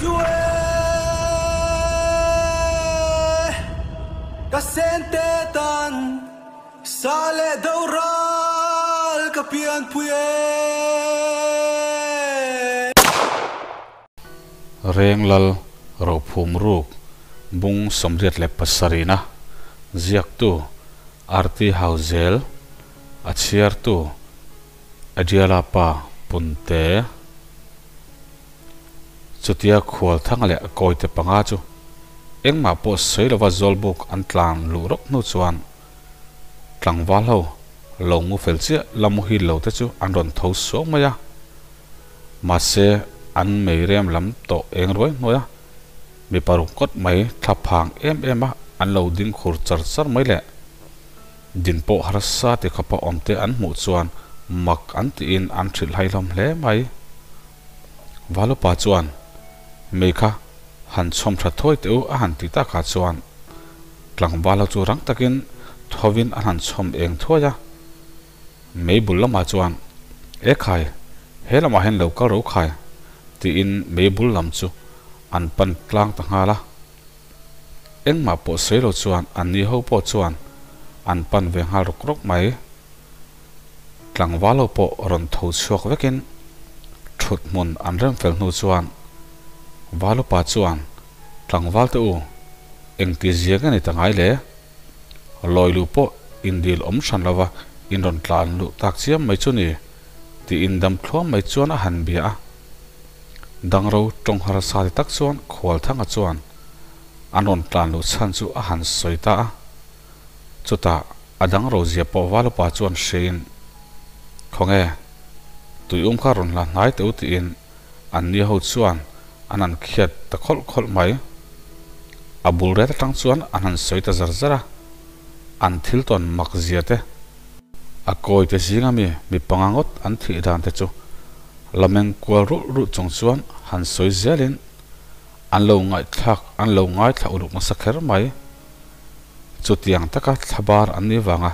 chu e ka sente tan sa leh do ral ka pianpui e. Renglal Rophum Ruk Bung 87na Ziaktu RT Hauzel A chhiartu Adiala pa Punte Chutia khual thanga leh kawite panga chu engmah pawh sawi lova Zawlbuk an tlan luh rawk hnu chuan tlangval ho lo ngu fel chiah la muhil lo te chu an rawn tho suau mai a. Mahse an mei rem lam tawh eng ruai hnuai a, mi paruk ngawt mai thla phang em em a an lo ding khur char char mai leh. Din pawh harsa ti khawpa awmte an hmuh chuan mak an tiin an hrilh hai hlawm hle mai. Valupa chuan, Mei kha han chhawm tha thawi teh u a han ti takah chuan tlangval ho chu rang takin thovin an han chhawm eng thuai a. Mei bul lamah chuan, E khai, he lamah hian lo kal ro khai tiin mei bul lam chu an pan tlang ta nghal a. Engmah pawh sawi lo chuan an ni ho pawh chuan an pan ve nghal rawk rawk mai. Tlangval ho pawh rawn tho chhuak vekin thut hmun an rem fel hnu chuan Valupa chuan Tlangval te u, engti zia nge ni ta ngai le? Lawi luh pawh indil awm hran lova in rawn tlan luh tak chiam mai chu ni tiin dam thluam mai chuan a han bia a. Dangro tawng harsa ti tak chuan Khualthanga chuan an rawn tlan luh chhan chu a han sawi ta a. Chutah a dangro zia pawh Valupa chuan hriain, Khawnge, tuium kha rawn hla hnai teh u tiin an ni ho chuan an han khiat ta khawlh khawlh mai. A bul ret atang chuan an han sawi ta zar zar a, an thil tawn mak zia te, a kawi te zinga mi mi panga ngawt an thih dan te chu la meng kual rulh rulh chung chuan han sawi zelin an lo ngaihthlak an lo ngaithla uluk nasa kher mai. Chutiang taka thlabar an ni vanga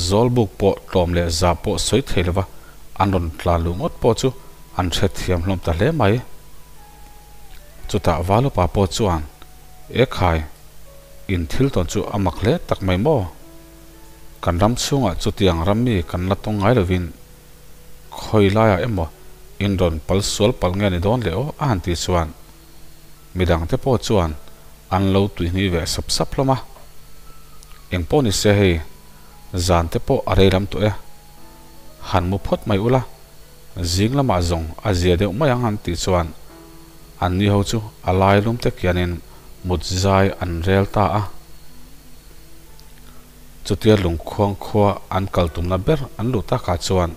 Zawlbuk pawh tlawm leh za pawh sawi thei lova an rawn tlan luh ngawt pawh chu an hrethiam hlawm ta hle mai. Chutah Valupa pawh chuan, E khai, in thil tawn chu a mak hle tak mai maw? Kan ram chhungah chutiang ram mi kan la tawng ngai lovin khawi laiah emaw in rawn pal sual palh nge ni dawn le aw a han tih chuan midangte pawh chuan an lo tuihnih ve sap sap hlawm a. Eng pawh ni se hei zan te pawh a rei lam tawh e. Han mu phawt mai ula, zing lamah zawng a zia deuh mai ang han tih chuan an ni ho chu a lai lum te kianin mut zai an rel ta a. Chutia lungkhuang khua an kal tumna ber an luh takah chuan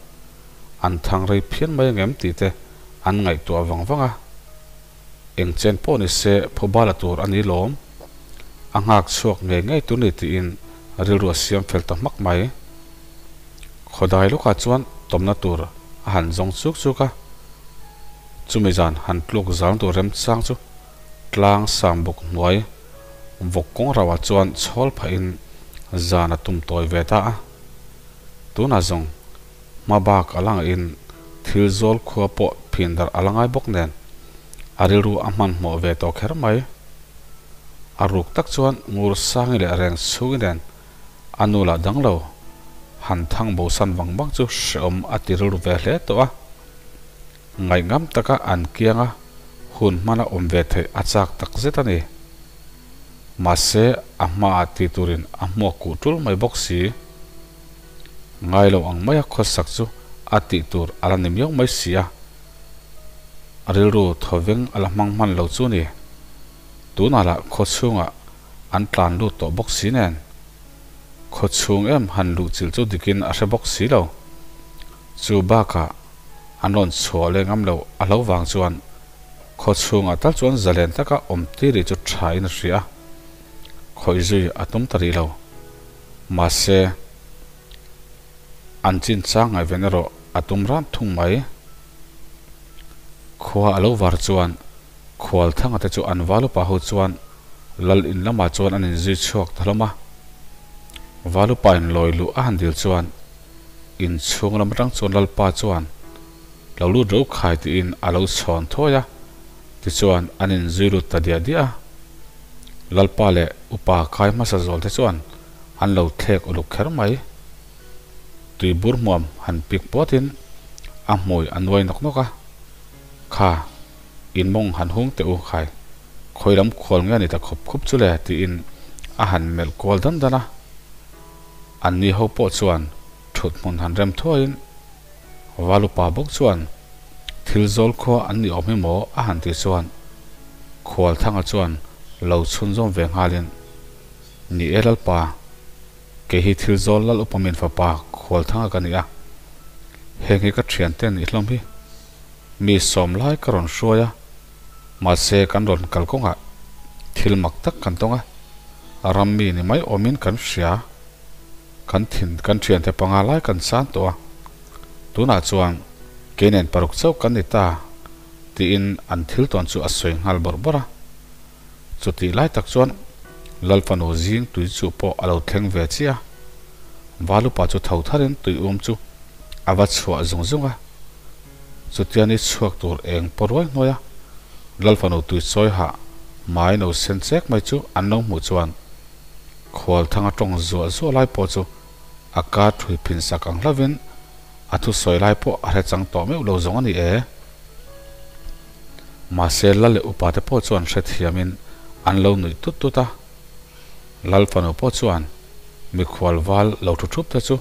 an thang rei phian mai angem tih te an ngaihtuah vang vang a. Eng chen pawh ni se phubala tur a ni lawm. A nghak chhuak ngei ngei tur ni tiin rilru a siam fel ta hmak mai. Khawdai lawkah chuan tawmna tur a han zawng chuk chuk a. Chumi zan han tluk zang tur remchang chu tlang sang bawk hnuai vawk kawng rauah chuan chhawl phahin zan a tum tawi ve ta a. Tunah zawng hma bak a la ngahin thil zawl khua pawh phin darh a la ngai bawk nen a rilru a hmanhmawh ve tawh kher mai. A ruk tak chuan ngur sangi leh reng chhungi nen a nu lah dang lo han thang bosan vang vang chu hrehawm a ti rilru ve hle tawh a. Ngaihngam taka an kianga hun hmana awm ve theih a chak tak zet a ni. Mahse, a hmaah ti turin a hmuak kuh tul mai bawk si. Ngai lo ang maia khawsak chu a tih tur a la ni miau mai si a. A rilru thawveng a la hmang hman lo chu ni. Tunah lah khaw chhungah an tlan lut tawh bawk si nen. Khaw chhung em han luh chilh chu dikin a hre bawk si lo. Chu bakah an rawn chhuah leh ngam lo a hlo vang chuan khaw chhungah tal chuan zalen taka awm tir rih chu tha in a hria a, khawih zui a tum ta rih lo. Mahse, an chin chang ngaihven erawh a tum ran thung mai. Khua a lo var chuan Khualthanga te chu an Valupa ho chuan Lal in lamah chuan an inzui chhuak ta hlawm a. Valupa in lawi luh a han dil chuan Inchhung lam atang chuan Lalpa chuan lo lut ro khai tiin a lo chhawn thuai a. Tichuan, an inzui lut ta diah diah a. Lalpa leh upa kai hmasa zawlte chuan an lo thlek uluk kher mai. Tui bur hmuam han pik puatin a hmui a nuai nawk nawk a. Kha, in mawng han hung teh u khai, khawi lam khual nge ni ta khup khup chu le tiin a han melh kual dan dan a. Anni ho pawh chuan thut hmun han rem thuaiin Valupa bawk chuan thil zawl khua an ni awm hi maw a han tih chuan Khualthanga chuan lo chhunzawm ve nghalin Ni e Lalpa, kei hi thil zawl lal upa min fapa Khualthanga ka ni a, heng hi ka thiante an nih hlawm hi. Mi sawm lai ka rawn hruai a, mahse kan rawn kal kawngah thil mak tak kan tawng a, ram mi ni mai awmin kan hria. Kan thin kan thiante panga lai kan san tawh a, tunah chuan kei nen paruk chauh kan ni ta tiin an thil tawn chu a sawi nghal bawrh bawrh a. Chutih lai tak chuan Lalfanu zing tui chu pawh a lo thleng ve chiah a, Valupa chu tho tharin tui um chu a va chhuah zung zung a. Chutia ni chhuak tur eng pawh ruai hnuai a, Lalfanu tui chawi hah mai no sen chek mai chu an lo hmuh chuan Khualthanga tawng zuah zuah lai pawh chu a ka thui phin sak ang hlavin a thusawi lai pawh a hre chang tawh meuh lo zawng a ni e. Mahse lal leh upa te pawh chuan hrethiamin an lo nuih tut tut a. Lal fanu pawh chuan mikhual val lo thu thup te chu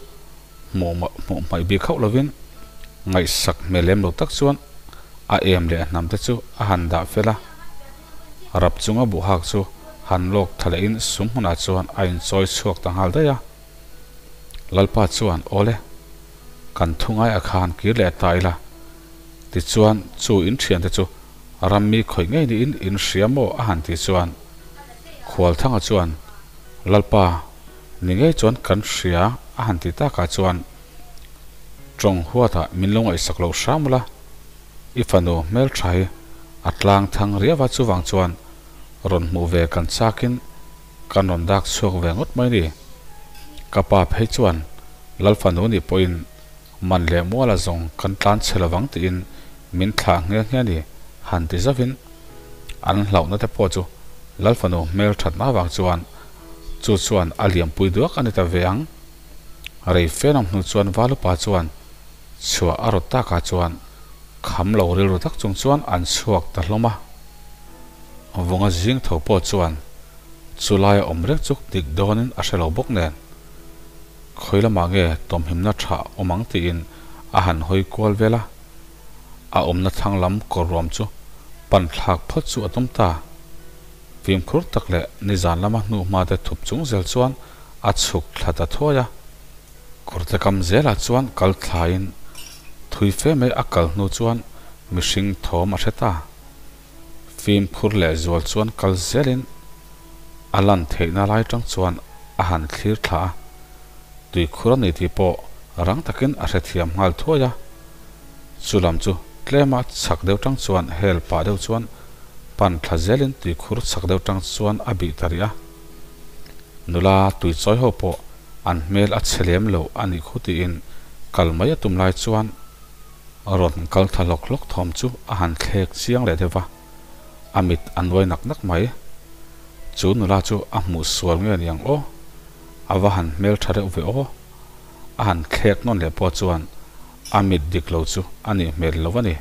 hmuh hmuh hmaih bik hauh lovin ngaihsak hmel lem lo tak chuan a em leh a hnam te chu a han dah fel a. Rap chunga buhhak chu han lawk tha lehin sum hmunah chuan a inchawi chhuak ta nghal daih a. Lalpa chuan, Awle, kan thu ngai a khan kir leh ta ila. Tichuan, chu in thiante chu ram mi khawih ngei niin in hria maw? a han tih chuan Khualthanga chuan, Lalpa, ni ngei chuan kan hria a han ti takah chuan tawng huatah min lo ngaihsak loh hram ula, I fanu hmeltha hi a tlang thang riau a chuvang chuan rawn hmuh ve kan chakin kan rawn dak chhuak ve ngawt mai ni. Ka pa phei chuan Lal fanu nih pawhin man leh muala zawng kan tlan chhe lovang tiin min thlah nghe nghe ni han ti zauhin an hlauhna te pawh chu Lal fanu hmelthatna avang chuan chu chuan a liampui duak a ni ta ve ang. Rei fenawm hnu chuan Valupa chuan Chhuah a rawt takah chuan kham lo rilru tak chung chuan an chhuak ta hlawm a. Vunga zing tho pawh chuan chu laia awm reng chu dik dawnin a hre lo bawk nen, khawi lamah nge tawmhimna tha awm ang tiin a han hawi kual vel a. A awmna thlang lam kawr ruam chu pan thlak phawt chu a tum ta. Fimkhur tak leh nizan lama hnuhma te thup chung zel chuan a chhuk thla ta thuai a. Kawrte kam zelah chuan kal thlaiin thui fe mai a kal hnu chuan mihring thawm a hre ta. Fimkhur leh zual chuan kal zelin a lan theihna lai tang chuan a han thlir thla a, tuikhur a ni tih pawh rang takin a hrethiam nghal thuai a. Chu lam chu tlema chhak deuh tang chuan hel pah deuh chuan pan thla zelin tuikhur chhak deuh tang chuan a bih ta rih a. Nula tuichawi ho pawh An hmel a chhe lem lo a nih khu tiin kal mai a tum lai chuan rawn kal tha hlawk hlawk thawm chu a han thlek chiang leh deuh va, a mit a nuai nak nak mai. Chu nula chu a hmuh sual nge niang aw, a va han hmel tha reuh ve aw. A han thlek nawn leh pawh chuan a mit dik lo chu a nih hmel lo a ni.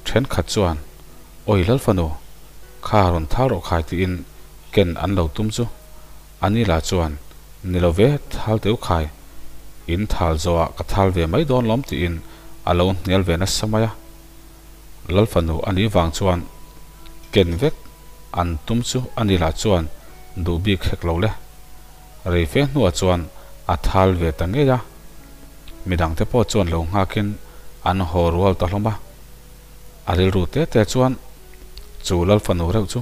Thenkhat chuan, Awi Lalfanu, kha rawn thal rawh khai tiin ken an lo tum chu. Anila chuan, Ni lo ve, thal teu khai. In thal zawhah ka thal ve mai dawn lawm tiin a lo hnial ve nasa mai a. Lalfanu a nih vang chuan ken vek an tum chu Anila chuan duh bik hek lo le. Rei fe hnuah chuan a thal ve ta ngei a. Midangte pawh chuan lo nghakin an haw rual ta hlawm a. A rilru te te chuan chu Lalfanu reuh chu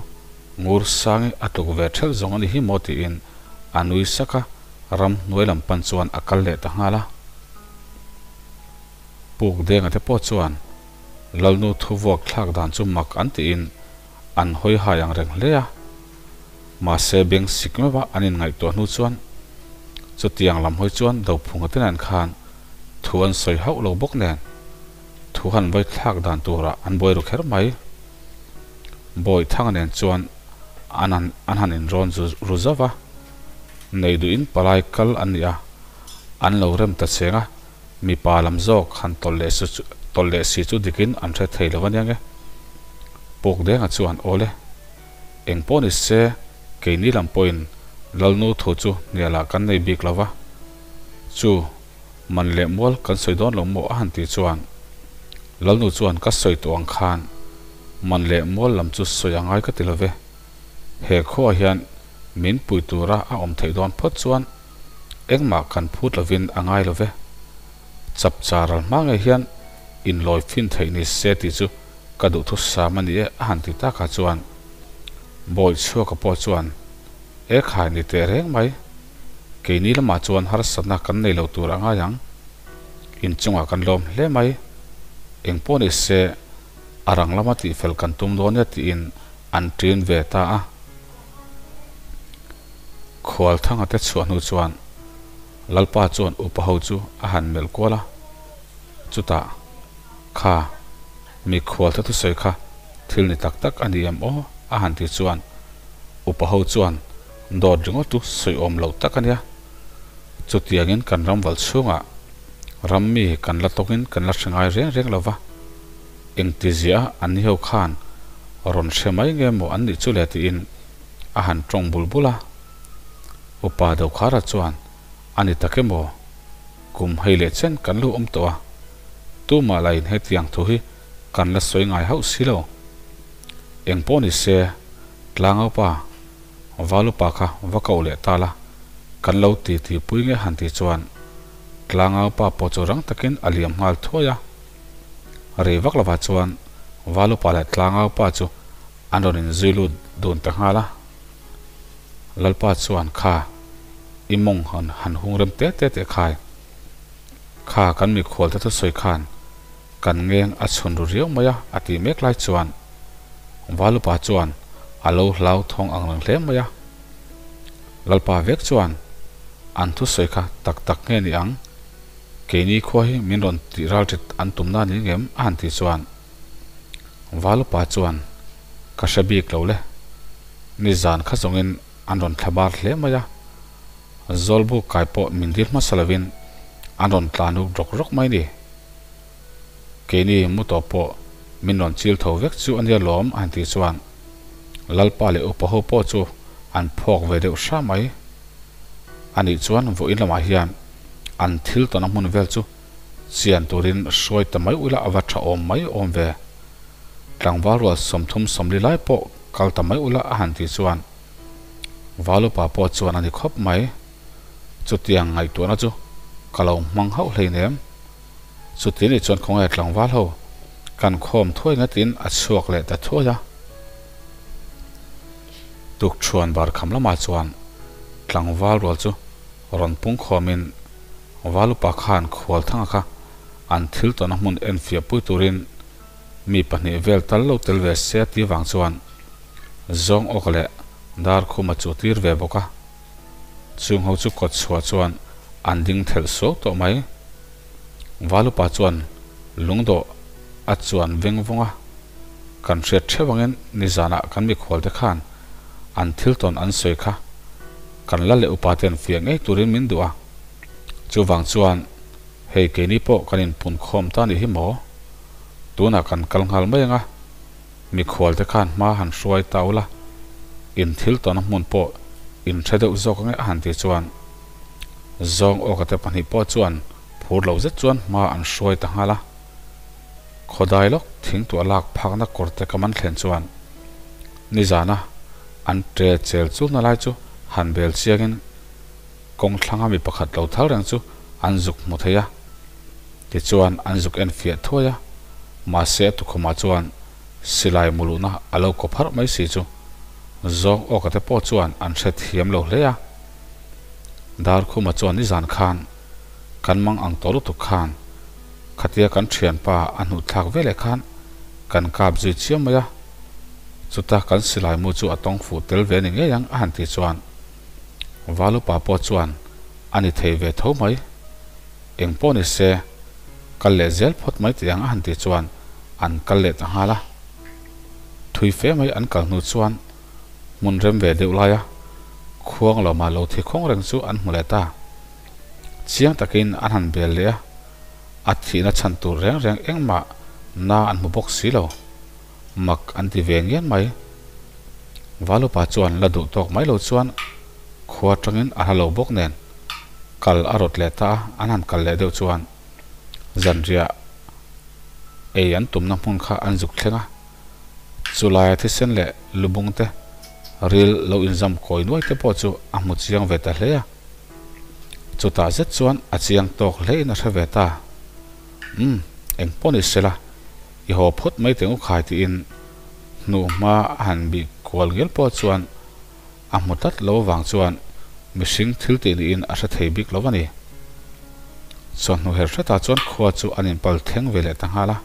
Ngur Sangi a tluk ve ṭhelh zawng a ni hi maw tiin a nui sak a, ram hnuai lam pan chuan a kal leh ta nghal a. Puk Denga te pawh chuan Lalnu thu vuak thlak dan chu mak an tiin an hawi hai ang reng hle a. Mahse beng sik meuh a an inngaihtuah hnu chuan chutiang lam hawi chuan Dophunga te nen khan thu an sawi hauh lo bawk nen thu han vawi thlak dan turah an buai ru kher mai. Bawihthanga nen chuan an han an han inrawn ru zauh va, nei duhin palai kal an ni a, an lo rem ta cheng a, mipa lam zawk han tawlh leh su tawlh leh si chu dikin an hre thei lo ania nge. Pukdenga chuan aw le, eng pawh ni se keini lam pawhin Lalnu thu chu hnialah kan nei bik lo va, chu Man leh mual kan sawi dawn lo maw a han tih chuan Lalnu chuan ka sawi tawh ang khan man leh mual lam chu sawi a ngai ka ti lo ve. He khuaah hian min pui tura a awm theih dawn phawt chuan engmah kan phut lovin a ngai lo ve. Chapchar ral hma ngei hian inlawi fin theih ni se tih chu ka duhthusam a ni e a han ti takah chuan Bawichhuaka pawh chuan E khai ni teh reng mai. Keini lamah chuan harsatna kan nei lo tur a ngai ang. Inchungah kan lawm hle mai. Eng pawh ni se a rang lama tihfel kan tum dawn nia tiin an ṭin ve ta a. Khualthanga te chhuah hnu chuan Lalpa chuan upa ho chu a han melh kual a. Chutah, Kha, mi khualtha thusawi kha thil ni tak tak a ni em aw? a han ti chuan Upa ho chuan dawt ringawt chu sawi awm loh tak a nia. Chutiangin kan ram val chhungah ram mi kan la tawkin kan la hre ngai reng reng lo va, engtizia an ni ho khan rawn hre mai nge maw an nih chu le tiin a han tawng bul bul a. Upa Dokhara chuan a ni tak emaw kum hei leh chen kan lo awm tawh a, tumah la in hetiang thu hi kan la sawi ngai hauh si lo. Engpawh ni se Tlangaupa, Valupa kha va koh leh ta la, kan lo ti ti pui nge han ti chuan Tlangaupa pawh chu rang takin a liam nghal thuai a. Rei vak lovah chuan Valupa leh Tlangaupa chu an rawn inzui lut dun ta nghal a. Lalpa chuan kha i mawng han han hung rem te te teh khai. Kha kan mikhualte thusawi khan kan ngeng a chhun ru riau mai a a tih mek lai chuan Valupa chuan a lo hlau thawng ang reng hle mai a. Lalpa vek chuan an thusawi kha tak tak nge ni ang? Keini khua hi min rawn tih ral ṭit an tumna ni ngem? a han tih chuan Valupa chuan ka hre bik lo le. Nizan kha zawngin an rawn thla bar hle mai a. Zawlbuk kai pawh min dil hmasa lovin an rawn tlan uk rawk rawk mai ni. Keini mu tawh pawh min rawn chil tho vek chu a nia lawm a han tih chuan Lalpa leh upa ho pawh chu an phawk ve deuh hra mai. Anih chuan vawiin lamah hian an thil tawn a hmun vel chu chian turin hruai ta mai ula a va tha awm mai awm ve. Tlangval rual 30 40 lai pawh kal ta mai ula a han tih chuan Valupa pawh chuan a ni khawp mai. Chutiang ngaihtuahna chu ka lo hmang hauh hleinem. Chuti nih chuan khawngaih tlangval ho kan khawm thuai ngatin a chhuak leh ta thuai a. Tukṭhuan bar kham lamah chuan tlangval rual chu rawn pung khawmin Valupa khan Khualthanga kha an thil tawhna hmun enfiah pui turin mi pahnih vel tal lo tel ve se a ti vang chuan zawng awk leh dar khum a chu tir ve bawk a. Chung ho chu kawt chhuah chuan an ding thelh suau tawh mai. Valupa chuan lungdawh a chuan veng vawng a, kan hriat theuh angin nizanah kan mikhualte khan an thil tawn an sawi kha kan la leh upa ten fiah ngei turin min duh a, chuvang chuan hei keini pawh kan inpun khawm ta nih hi maw? Tunah kan kal nghal mai anga mikhualte khan hma han hruai ta ula, in thil tawn a hmun pawh in hre deuh zawk ange a han ti chuan Zawng awka te pahnih pawh chuan phur lo zet chuan hma an hruai ta nghal a. Khawdai lawk thingtuah lak phakna kawr te ka man thlen chuan nizana an ṭe chel chulna lai chu han bel chiangin kawng thlanga mi pakhat lo thal reng chu an zuk hmu thei a. Tichuan an zuk en fiah thuai a, mahse a tukhumah chuan silai muluhna a lo kawp harh mai si chu zawng awka te pawh chuan an hrethiam lo hle a. Darkhuma chuan nizan khan kan mang ang tawh lutuk khan khatia kan thianpa a hnuh thlak veleh khan kan kap zui chiam mai a, chuta kan silai mu chu a tawng fuh tel ve ni ngei ang a han tih chuan Valupa pawh chuan a ni thei ve tho mai. Eng pawh ni se kal leh zel phawt mai tih ang a han tih chuan an kal leh ta nghal a. Thui fe mai an kal hnu chuan hmun rem ve deuh laia khuang lawma lo thi khawng reng chu an hmu leh ta. Chiang takin an han bel leh a, a thihna chhan tur reng reng engmah na an hmu bawk si lo. Mak an ti ve ngian mai. Valupa chuan la duh tawk mai lo chuan khua tangin a hla lo bawk nen kal a rawt leh ta a, an han kal leh deuh chuan zanriah ei an tumna hmun kha an zuk thleng a. Chulaia thisen leh lubung te ril lo inzam kawi nuai te pawh chu a hmu chiang ve ta hle a. Chutah zet chuan a chiang tawk hle in a hre ve ta. Umm, eng pawh ni sela, i haw phawt mai teng u khai tiin hnuhma a han bih kual ngial pawh chuan a hmu tlat lo avang chuan mihring thil tih niin a hre thei bik lo a ni. Chawhnu her hretah chuan khua chu an inpal thleng ve leh ta nghal a.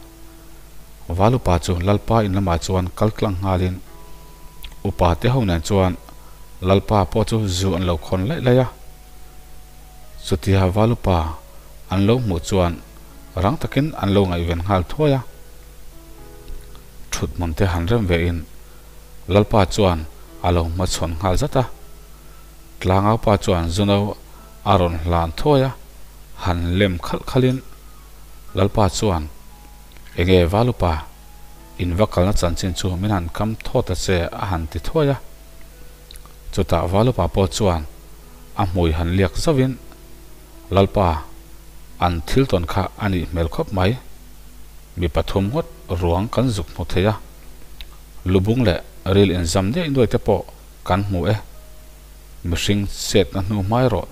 Valupa chu Lalpa in lamah chuan kal tlang nghalin upa te ho nen chuan Lalpa pawh chu zu an lo khawn laih laih a. Chutia Valupa an lo hmuh chuan rang takin an lo ngaihven nghal thuai a. Thuthmun te han rem ve in Lalpa chuan a lo hmachhawn nghal zat a. Tlangaupa chuan zuno a rawn hlan thuai a, han lem khalh khalhin Lalpa chuan, Enge Valupa, in va kalna chanchin chu min han kam thawt a che a han ti thuai a. Chutah Valupa pawh chuan a hmui han liak zauhin, Lalpa, an thil tawn kha a nih hmel khawp mai. Mi pathum ngawt ruang kan zuk hmu thei a, lubung leh ril inzam daih nuai te pawh kan hmu e. Mihring chetna hnu hmai rawh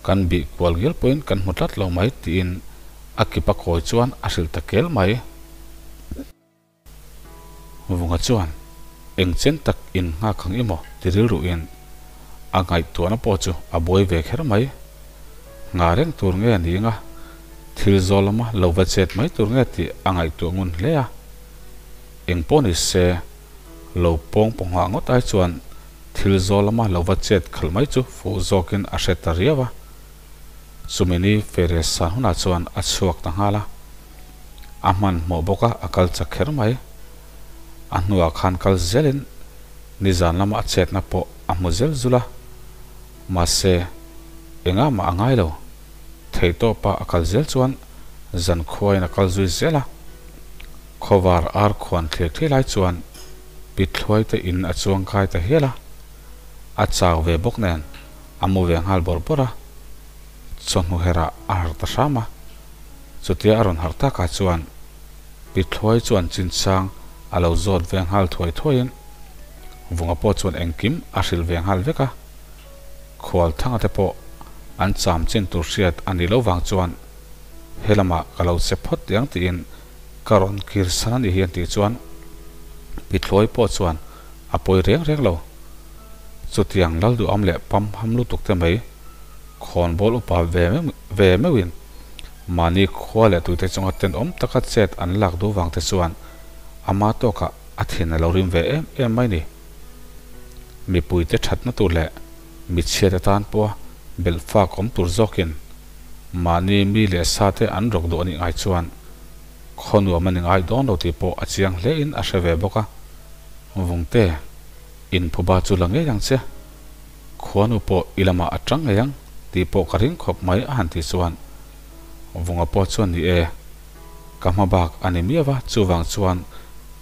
kan bih kual ngial pawhin kan hmu tlat lo mai tiin a kip a kawi chuan a hrilh ta kel mai. Vunga chuan eng chen tak in nghak ang emaw ti rilruhin a ngaihtuahna pawh chu a buai ve kher mai. Nghah reng tur nge a ni anga thil zawl lama lo va chet mai tur nge tih a ngaihtuah ngun hle a. Eng pawh ni se lo pawng pawh nghah ngawt ai chuan thil zawl lama lo va chet khalh mai chu fuh zawkin a hre ta riau a. Chumi ni Ferel san hunah chuan a chhuak ta nghal a, a hmanhmawh bawk a, a kal chak kher mai. A hnuah khan kal zelin nizan lama a chetna pawh a hmu zel zul a, mahse engah mah a ngai lo. Theihtawpa a kal zel chuan zan khuain a kal zui zel a, khawvar ar khuan thlir thei lai chuan Pithluai te in a chuang kai ta hial a, a chau ve bawk nen a mu ve nghal bawrh bawrh a, chawhnu herah a harh ta hram a. Chutia a rawn harh takah chuan Pithluai chuan chinchang a lo zawt ve nghal thuai thuaiin Vunga pawh chuan engkim a hrilh ve nghal vek a. Khualthanga te pawh an cham chin tur hriat a nih loh vang chuan helamah ka lo che phawt tiang tiin ka rawn kir san a nih hi an tih chuan Pithluai pawh chuan a pawi reng reng lo. Chutiang lal duham leh pam ham lutuk te mai khawnbawl upa ve ve meuhin mahni khua leh tuite chunga tenawm taka chet an lak duh vang te chuan ama tawkah a thin a lo rim ve em em mai ni. Mipuite thatna tur leh michhiat atan pawha belh fak awm tur zawkin mahni mi leh sa te an rawk duh a nih ngai chuan khaw nuam a ni ngai dawn lo tih pawh a chiang hlein a hre ve bawk a. Vungte. Inphuba chu la ngei ang che. Khuanu pawh i lamah a tang ngei ang tih pawh ka ring khawp mai a han tih chuan Vunga pawh chuan ni e, ka hma bak a ni miau a, chuvang chuan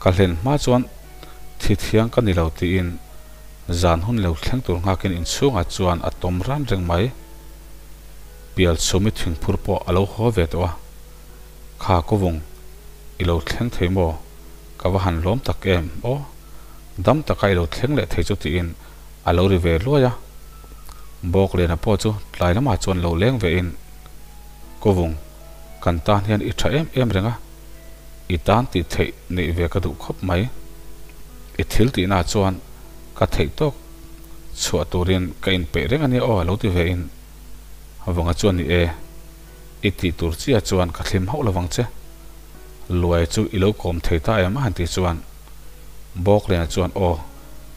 ka hlen hma chuan thi thiang ka ni lo tiin zan hun lo thleng tur nghakin inchhungah chuan a tawm ran reng mai. Pial chhumi thingphur pawh a lo haw ve tawh a, Kha Kawvung, i lo thleng thei maw? Ka va han lawm tak em aw. Dam taka i lo thleng leh thei chu tiin a lo ri ve luai a. Bawkliana pawh chu tlai lamah chuan lo leng ve in, Kawvung, kan tan hian i tha em em reng a, i tan tih theih neih ve ka duh khawp mai. I thil tihnaah chuan ka theih tawk chhuah turin ka inpeih reng a nia aw a lo ti ve in, Vawngah chuan ni e. I tih tur chiah chuan ka thlim hauh lovang che. Luai chu i lo kawm thei ta em a han tih chuan Bawkliana chuan aw,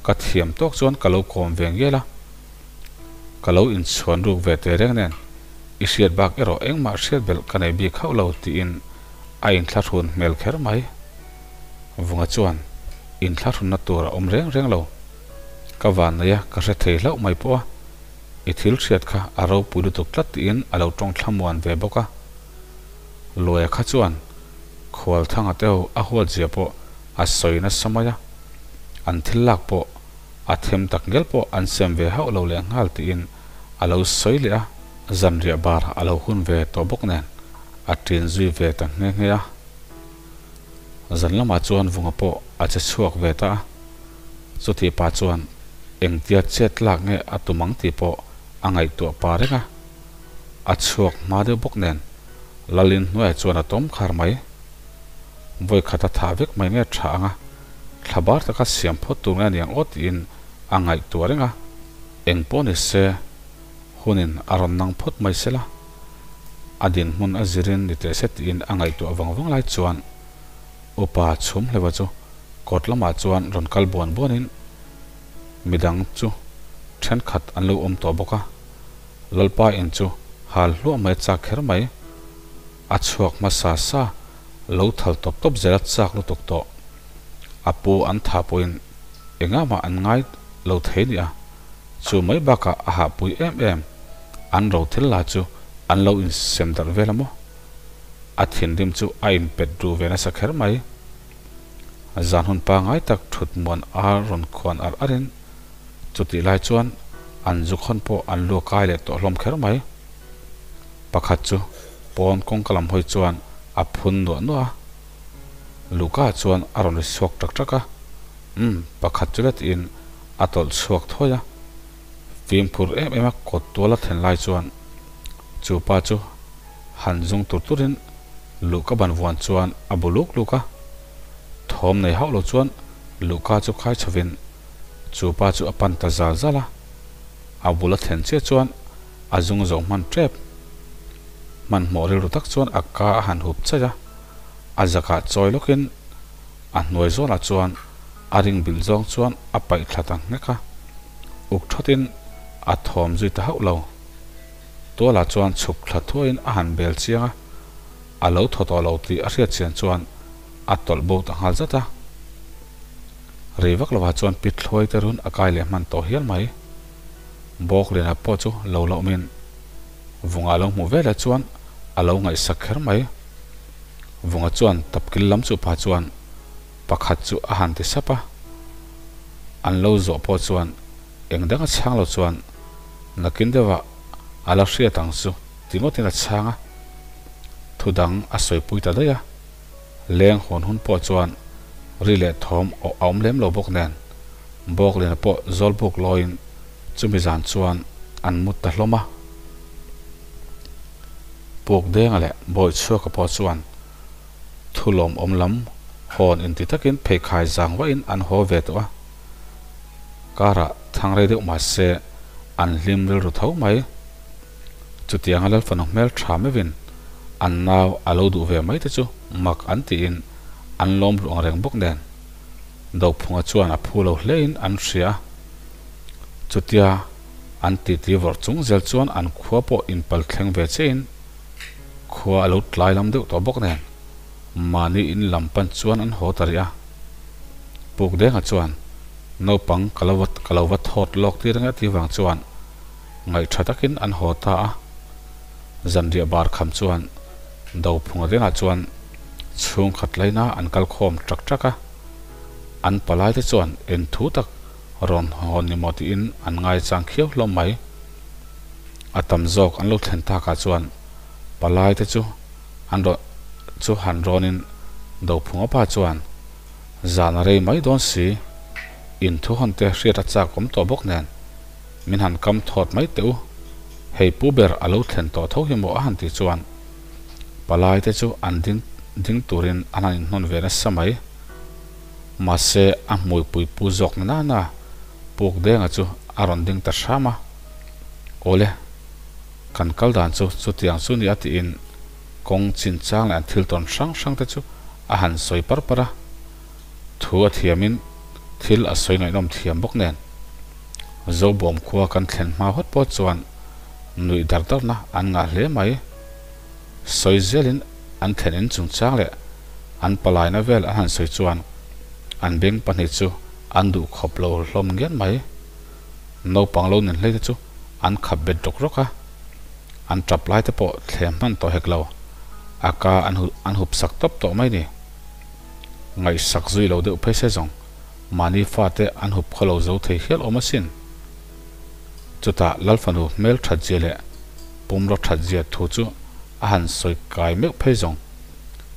ka thiam tawk chuan ka lo kawm ve ngial a. Ka lo inchhuan ruk ve teh reng nen i hriat bak erawh engmah hriat belh ka nei bik hauh lo tiin a inthlahrun hmel kher mai. Vunga chuan. Inthlahrunna tur a awm reng reng lo. Ka vanneih a, ka hre thei hlauh mai pawh a, i thil hriat kha a ropui lutuk tlat tiin a lo tawng thlamuan ve bawk a. Luaia kha chuan Khualthanga te ho a huat zia pawh a sawi nasa mai a, an thil lak pawh a them tak ngel pawh an sem ve hauh lo leh nghal tiin a lo sawi leh a. Zanriah bar a lo hun ve tawh bawk nen a ṭin zui ve ta nghe nghe a. Zan lamah chuan Vunga pawh a che chhuak ve ta a, chutih pah chuan engtia chet lak nge a tum ang tih pawh a ngaihtuah pah reng a. A chhuak hma deuh bawk nen Lalin hnuaiah chuan a tawm khar mai. Vawi khat a thah vek mai nge tha ang a, thla bar taka siam phawt tur nge a niang aw tiin a ngaihtuah reng a, eng pawh ni se hunin a rawn nang phawt mai sela, a dinhmun a zirin ni teh se tiin a ngaihtuah vang vang lai chuan upa chhum hleuha chu kawt lamah chuan rawn kal buan buanin midang chu thenkhat an lo awm tawh bawk a, Lalpa in chu hal hluah mai a chak kher mai. A chhuak hmasa sa lo thal tawp tawp zel a chak lutuk tawh. A pu an tha pawhin engah mah an ngai lo thei nia. Chu mai bakah a hahpui em em. An ro thil la chu an lo insem darh vel a maw? A thinrim chu a inpet ru ve nasa kher mai. Zan hun pangai tak thut muan a rawn khuan arh arhin chutih lai chuan an zu khawn pawh an lu kai leh tawh hlawm kher mai. Pakhat chu pawn kawngka lam hawi chuan a phun nuah nuah a, Luka chuan a rawn ri chhuak tak tak a, Umm, pakhat chu let in a tawlh chhuak thawi a. Fimkhur em em a kawt tual a thlen lai chuan chu pa chu han zung tur turin Luka ban vuan chuan a bu luk luk a. Thawm nei hauh lo chuan Luka chu khai chhovin chu pa chu a pan ta zal zal a. A bul a thlen chiah chuan a zung zo hman tep. Hmanhmawh rilru tak chuan a ka a han hup chaih a, a zakah chawi lawkin a hnuai zawnah chuan a ring bilh zawng chuan a paih thla ta nghek a, uk thawtin a thawm zui ta hauh lo. Tualah chuan chhuk thla thuaiin a han bel chiang a, a lo thaw tawh lo tih a hriat chian chuan a tawlh bo ta nghal zat a. Rei vak lovah chuan pit thluai te run a kai leh hman tawh hial mai. Bawkliana pawh chu lo la awmin Vunga lo hmuh veleh chuan a lo ngaihsak kher mai. Vunga chuan tapkil lam chu pa chuan pakhat chu a han ti sap a. An lo zawh pawh chuan eng dang a chhang lo chuan nakin deuhah a la hriat ang chu ti ngawtin a chhang a. Thu dang a sawipui ta daih a. Leng hawn hun pawh chuan ri leh thawm a awm lem lo bawk nen Bawkliana pawh Zawlbuk lawiin chumi zan chuan an mut ta hlawm a. Pukdenga leh Bawichhuaka pawh chuan thu lawmawm lam hawn inti takin pheikhai zang vahin an haw ve tawh a. Karah thang rei deuh mah se an hlim rilru tho mai. Chutianga Lalfanu hmel tha meuhin an nau a lo duh ve mai te chu mak an tiin an lawm luh ang reng bawk nen Dophunga chuan a phu lo hlein an hria a. Chutia an titi vawrh chung zel chuan an khua pawh inpal thleng ve chiahin khua a lo tlai lam deuh tawh bawk nen mahni in lam pan chuan an haw ta rih a. Pukdenga chuan naupang ka lo ka lo va thawt lawk tir ang e tih vang chuan Ngaihṭha takin an haw ta a, zanriah bar kham chuan Dophunga vengah chuan chhungkhat laina an kal khawm ṭak ṭak a, an palaite chuan en thu tak rawn hawn ni maw tiin an ngaichang khiau hlawm mai. A tam zawk an lo thlen takah chuan palaite chu an rawn chu han rawnin Dophunga pa chuan zan a rei mai dawn si, inthuhawn te hriat a chak awm tawh bawk nen, Min han kam thawt mai teh u, hei pu ber a lo thlen tawh tho hi maw a han tih chuan palai te chu an ding ding turin an han inhnawn ve nasa mai. Mahse a hmuipui pu zawk na nana puk denga chu a rawn ding ta hram a, Awle, kan kal dan chu chutiang chu nia tiin kawng chinchang leh an thil tawn hrang hrang te chu a han sawi par par a. Thu a thiamin thil a sawi ngaihnawm thiam bawk nen Zobawm khua kan thlen hma hawt pawh chuan nuih dar darna an ngah hle mai. Sawi zelin an thlen in chungchang leh an palaina vel an han sawi chuan. An beng pahnih chu an duh khawp lo hlawm ngian mai. Naupang lo nen hlei te chu an khap bet rawk rawk a, an tap lai te pawh thlem hman tawh hek lo, a ka an an hup sak tawp tawh mai ni. Ngaihsak zui lo deuh phei se zawng mahni fate an hup khaw lo zo thei hial awm asin. Chutah Lalfanu hmel that zia leh pumraw that zia thu chu a han sawi kai meuh phei zawng.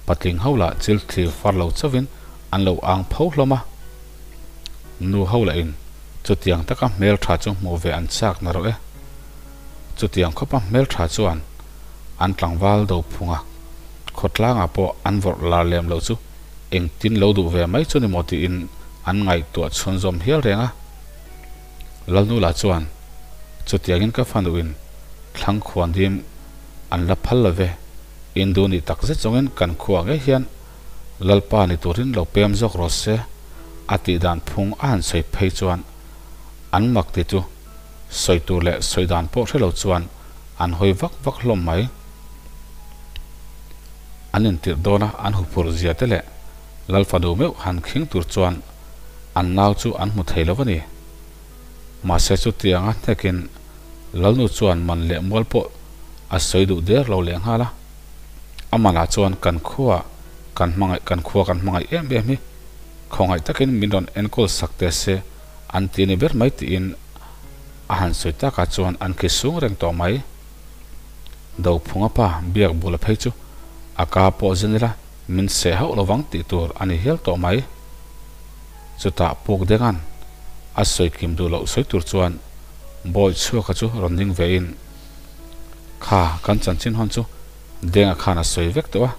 Patling ho lah chil thlir far lo chauhin an lo ang pho hlawm a. Nu ho lah in chutiang taka hmel tha chu hmuh ve an chak na rawh e. Chutiang khawpa hmel tha chuan an tlangval do phung a, khawtlangah pawh an vawrh lar lem lo chu engtin lo duh ve mai chu ni maw tiin an ngaihtuah chhunzawm hial reng a. Lalnula chuan, Chutiangin ka fanuin thlang khuandim an la phal lo ve, in duh nih tak zet zawngin kan khuah ngei hian Lalpa ni turin lo pem zawk rawh se, a tih dan phung a han sawi phei chuan an mak ti chu sawi tur leh sawi dan pawh hre lo chuan an hawi vak vak hlawm mai. An intirh dawna an huphurh zia te leh Lalfanu meuh han khing tur chuan an nau chu an hmu thei lo a ni. Mahse chutianga hnekin Lalnu chuan man leh mual pawh a sawi duh der lo leh nghal a. A manah chuan kan khua kan hmangaih kan khua kan hmangaih em em hi khawngaih takin min rawn enkawl sak teh se an ti ni ber mai tiin a han sawi takah chuan an khi sung reng tawh mai. Dophunga pa biak bula phei chu a ka pawh zin ila min seh hauh lovang tih tur a ni hial tawh mai. Chutah puk denga'n a sawi kim duh loh sawi tur chuan Bawi chhuaka chu rawn ding vein, Kha, kan chanchin hawn chu Denga khan a sawi vek tawh a,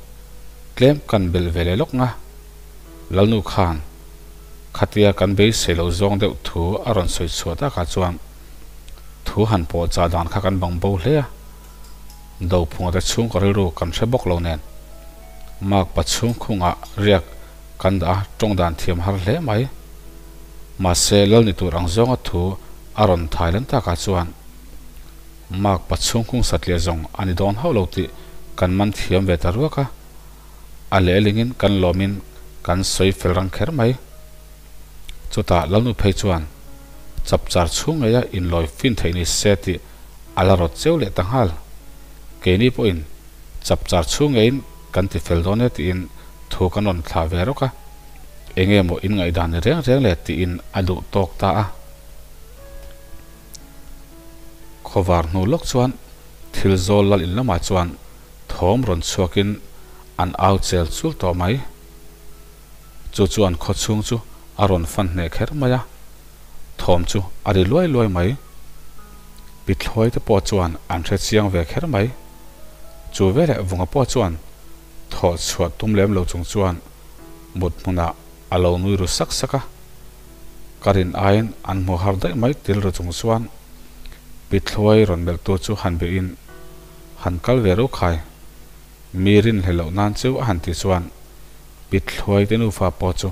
tlem kan belh ve leh lawk nga. Lalnu khan khatia kan beisei loh zawng deuh thu a rawn sawi chhuah takah chuan thu han pawh chah dan kha kan bang bo hle a, Dophunga te chhungkaw rilru kan hre bawk lo nen Makpa chhungkhungah riak kan dah a, tawng dan thiam har hle mai. Mahse, lal ni tur ang zawnga thu a rawn thai len takah chuan Makpa chhungkhung satliah zawng a ni dawn hauh lo tih kan man thiam ve ta ruak a, a lehlingin kan lawmin kan sawi fel rang kher mai. Chutah Lalnu phei chuan chapchar chhung ngeia inlawi fin theih ni se tih a la rawt cheu leh ta nghal. Keini pawhin chapchar chhung ngeiin kan ti fel dawn e tiin thu kan rawn thlah ve rawk a, enge maw in ngaihdan ni reng reng le tiin a duh tawk ta a. Khawvar hnu lawk chuan thil zawl lal in lamah chuan thawm rawn chhuakin an au chel chul tawh mai. Chu chuan khaw chhung chu a rawn fan hneh kher mai a, thawm chu a ri luai luai mai. Pithlawi te pawh chuan an hre chiang ve kher mai. Chu veleh Vunga pawh chuan thawh chhuah tum lem lo chung chuan mut hmunah a lo nui ru sak sak a. Ka rin aiin an hmu har daih mai til ru chung chuan Pithlawi rawn melh tu chu han beihin han kal ve ro khai. Mi rinhleh loh nan chu a han ti chuan Pithlawi te nufa pawh chu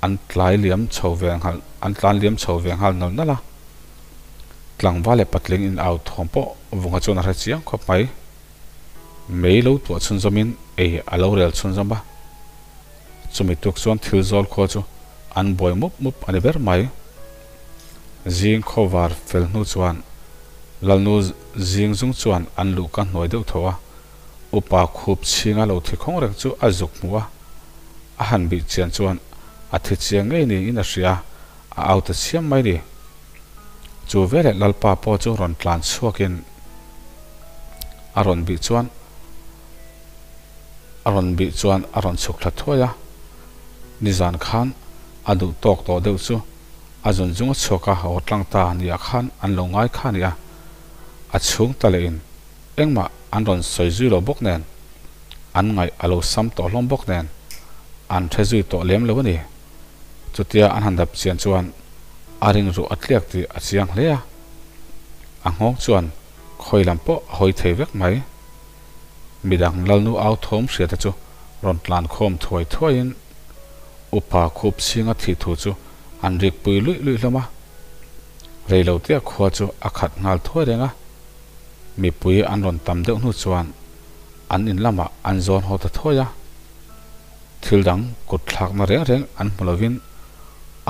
an tlai liam chho ve nghal an tlan liam chho ve nghal nawlh nawlh a. Tlangval leh patling in au thawm pawh Vunga chuan a hre chiang khawp mai. Mei lo tuah chhunzawmin ei a lo rel chhunzawm a. Chumi tuk chuan thil zawl khua chu an buai mup mup a ni ber mai. Zing khawvar fel hnu chuan Lalnu zing zung chuan an luhka hnuai deuh tho a. Upa khup chhinga lo thi khawng reng chu a zuk hmu a, a han bih chian chuan a thi chiang ngei niin a hria, a au ta chiam mai ni. Chu veleh Lalpa pawh chu rawn tlan chhuakin a rawn bih chuan a rawn bih chuan a rawn chhuk thla thuai a, nizan khan a duh tawk tawh deuh chu a zun zung a chhuak a, haw tlang ta nia khan an lo ngai kha nia, a chhung ta leh in. Engmah an rawn sawi zui lo bawk nen, an ngaih a lo sam tawh hlawm bawk nen, an hre zui tawh lem lo a ni. Chutia an han dap chian chuan a ring ruh a tliak tih a chiang hle a, a nghawng chuan khawi lam pawh a hawi thei vek mai. Midang Lalnu au thawm hriata chu rawn tlan khawm thuai thuaiin upa khup chhinga thih thu chu an rikpui luih luih hlawm a. Reilotea khua chu a khat nghal thuai reng a. Mipui an rawn tam deuh hnu chuan an in lamah an zawn haw ta thuai a, thil dang kut thlakna reng reng an hmu lovin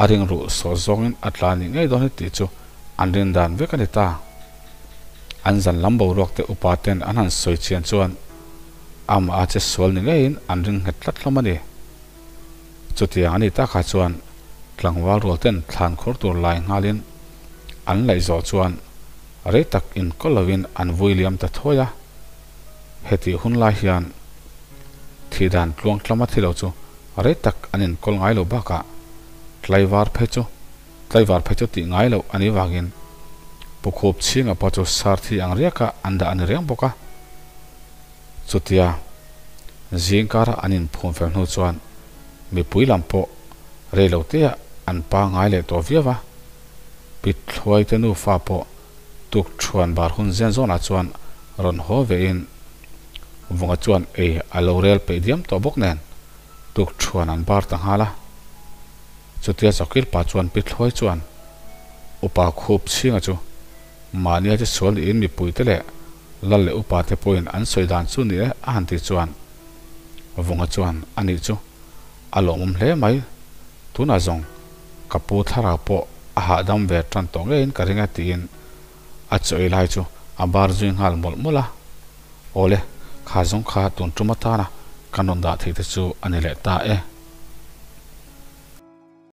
A ring ruh sawh zawngin a tla nih ngei dawn hi tih chu an rin dan vek a ni ta. An zan lam boruak te upa ten an han sawi chian chuan amah a che sual ni ngeiin an ring nghet tlat hlawm a ni. Chutiang a ni takah chuan tlangval rual ten thlan khur tur lai nghalin an laih zawh chuan rei tak inkawl lovin an vui liam ta thuai a. Hetih hun lai hian thih dan tluang tlama thi lo chu rei tak an inkawl ngai lo bakah tlaivar phei chu tlaivar phei chu tih ngai loh a nih vangin pukhup chhinga pawh chu sar thi ang riaka an dah a ni reng bawk a. Chutia zingkara an inphum fel hnu chuan mipui lam pawh rei lo teah an pangngai leh tawh viau a. Pithluai te nufa pawh tuk thuan bar hun zen zawnah chuan rawn haw vein Vunga chuan ei a lo rel peih diam tawh bawk nen tuk thuan an bar ta nghal a. Chutia chawkil pa chuan Pithluai chuan upa khup chhinga chu mahnia che sual niin mipuite leh lal leh upa te pawhin an sawi dan chu ni e a han tih chuan Vunga chuan a nih chu a lawmawm hle mai. Tunah zawng ka pu thlarau pawh a hahdam ve tan tawh ngeiin ka ring e tiin a chaw ei lai chu a bar zui nghal mawlh mawlh a. Awle, kha zawng kha tun tum atana kan rawn dah theih te chu a ni leh ta e.